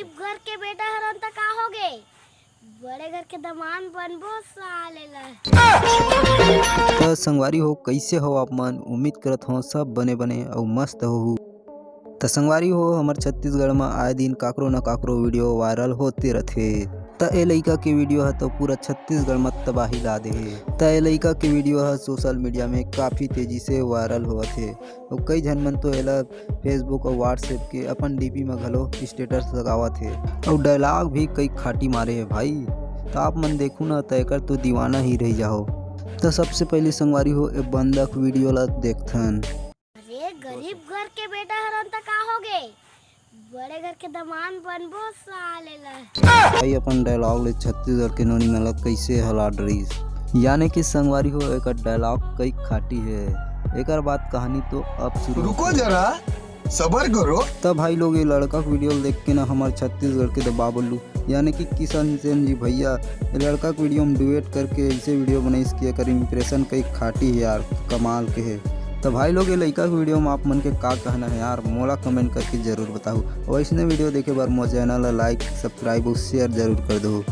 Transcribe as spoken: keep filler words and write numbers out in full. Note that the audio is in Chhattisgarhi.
घर के बेटा हरन त का हो गे, बड़े घर के दमांद बनबो साले ला। त संगवारी हो, कैसे हो आप मन? उम्मीद करत हो सब बने बने अउ मस्त हो। त संगवारी हो, हमर छत्तीसगढ़ म आए दिन काकरो न काकरो वीडियो वायरल होते रथे। त ए लइका के वीडियो ह तो पूरा छत्तीसगढ़ म तबाही ला दे हे। त ए लइका के वीडियो ह सोशल मीडिया में काफी तेजी से वायरल होवत हे। अउ कई झन मन तो एला Facebook अउ WhatsApp के अपन डीपी म घलो स्टेटस लगावत हे। अउ डायलॉग भी कई खाटी मारे हे भाई। त आप मन देखू न, त एकर तो दीवाना ही रह जाओ। त सबसे पहले संगवारी हो, ए बंदक वीडियो ला देखथन। अरे, गरीब घर के बेटा हरन त का हो गे, बड़े घर के दमांद बनबो साले ला। भाई अपन डायलॉग ले छत्तीसगढ़ के नोनी मन ला कैसे हला डरिस। यानी कि संगवारी हो, एकर डायलॉग कई खाटी हे। एकर बाद कहानी तो अब शुरू रुको होथे। जरा, सबर करो। त भाई लोग, ये लड़का के वीडियो देख के ना हमर छत्तीसगढ़ के दबा बोलू, यानी कि किशन सेन जी भैया, ये लड़का के वीडियो में डुएट करके ऐसे वीडियो बनाइस कि एकर इम्प्रेशन कई खाटी हे यार, कमाल के हे। त भाई लोग, ये लइका के वीडियो में आप मन के का कहना हे यार, मोला कमेंट करके जरूर बताओ। वैसने वीडियो देखे बर मोर चैनल ला लाइक, सब्सक्राइब अउ शेयर जरूर कर दो।